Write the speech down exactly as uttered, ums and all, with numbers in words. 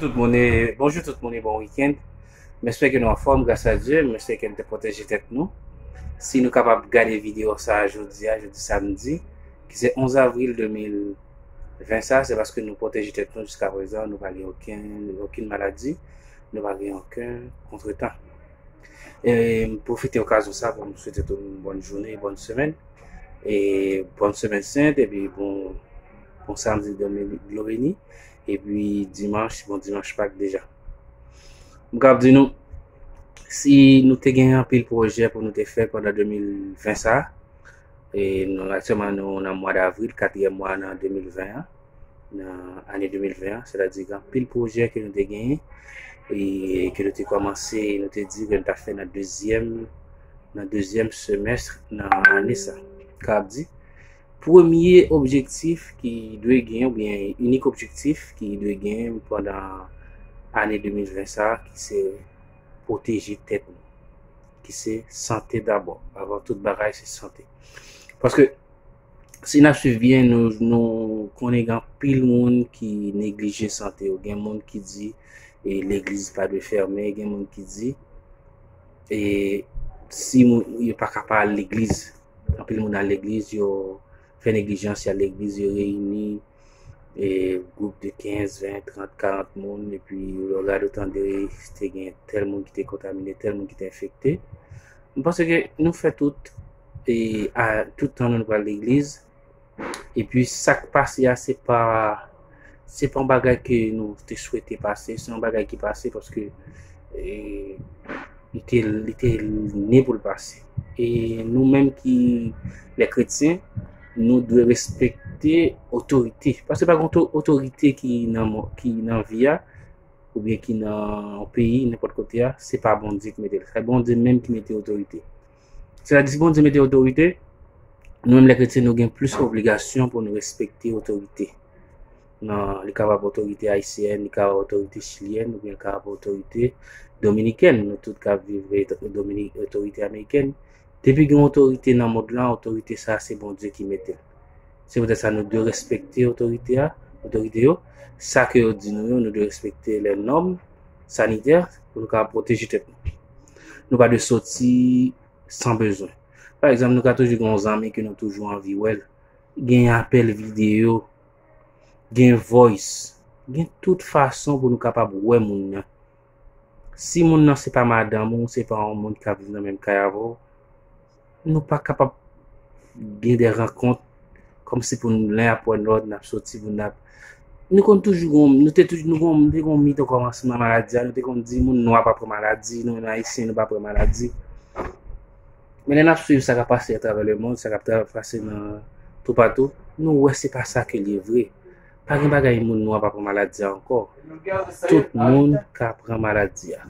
Tout moun e, bonjou tout moun e bon wikenn. M espere ke nou anfòm, gras a Dye. M espere ke nou te pwoteje tèt nou. Si nou kapab gade videyo sa a jodi a, jodi samdi, ki se onz avril de mil ven sa, se paske nou pwoteje tèt nou jiska prezan, nou pa gen okenn, okenn maladi, nou pa gen okenn kontretan. E m pwofite okazyon sa pou m swete tout moun bòn jounen, bòn semèn, e bòn semèn sent, epi bon, bon samdi de dlo beni, epi dimanch, bon dimanch Pak deja. M kapab di nou, si nou te gen anpil pwojè pou nou te fè pandan de mil ven sa, e nou, aktyèlman nou nan mwa davril, katriyèm mwa nan de mil ven an, nan ane de mil ven an, sètadi gen anpil pwojè ke nou te genyen, e ke nou te kòmanse, nou te di ke nou t ap fè nan dezyèm, nan dezyèm semès nan ane sa. Kapab di, premye objektif ki dwe genyen, oubyen inik objektif ki dwe genyen pandan ane de mil ven sa, ki se pwoteje tèt nou, ki se sante dabò. Avan tout bagay, se sante. Paske si n ap swiv byen, nou, nou konnen gen anpil moun ki neglije sante yo. Gen moun ki di, e, legliz pa dwe fèmen, gen moun ki di, e, si moun, yo pa ka pa al legliz. Anpil moun al legliz, yo fè neglijans, y al legliz, yo reyini, e, gwoup de kenz, ven, trant, karant moun, epi lè w gade w tande te gen tèl moun ki te kontamine, tèl moun ki te enfekte. M panse ke nou fè tout, e, a, tout tan nou, nou pral legliz, epi sa k pase a, se pa, se pa yon bagay ke nou te swete pase, se yon bagay ki pase paske, e, li te, li te ne pou l pase. E nou menm ki lè kretyen, nou dwe respekte otorite. Paske pa gen oto-, otorite ki nan mo-, ki nan vi a, oubyen ki nan yon peyi, nenpòt kote a, se pa Bondye ki mete l. Se Bondye menm ki mete otorite. Sètadi, si Bondye mete otorite, nou menm lè kretyen, nou gen plis obligasyon pou nou respekte otorite. Nan, li kapab otorite ayisyèn, li kapab otorite chilyèn, oubyen li kapab otorite dominikèn. Nou tout k ap viv Eta-, Domini-, otorite amerikèn. Depi gen otorite nan mond lan, otorite sa a se Bondye ki mete l. Se poutèt sa nou dwe respekte otorite a, otorite yo. Sa ke yo di nou yo, nou dwe respekte lè nòm sanitè pou nou kapab pwoteje tèt nou. Nou pa dwe soti san bezwen. Pa egzanp, nou ka toujou gen yon zanmi ke nou toujou anvi wè l. Gen apèl videyo, gen voice, gen tout fason pou nou kapab wè moun nan. Si moun nan se pa madanm ou, se pa yon moun k ap viv nan menm kay avè w, nou pa kapab gen de rankont kòmsi pou nou len ap wè lòt, n ap soti pou n ap, nou konn toujou gon, nou te toujou, nou gon, nou te gon mit o kòmansman maladi a, nou te konn di moun nwa pa pran maladi, nou menm ayisyen nou pa pran maladi. Men lè n ap swiv sa k ap pase atravè lemonn, sa k ap tra-, pase nan toupatou, nou wè se pa sa ke l ye vre. Pa gen bagay moun nwa pa pran maladi a ankò. Tout moun ka pran maladi a.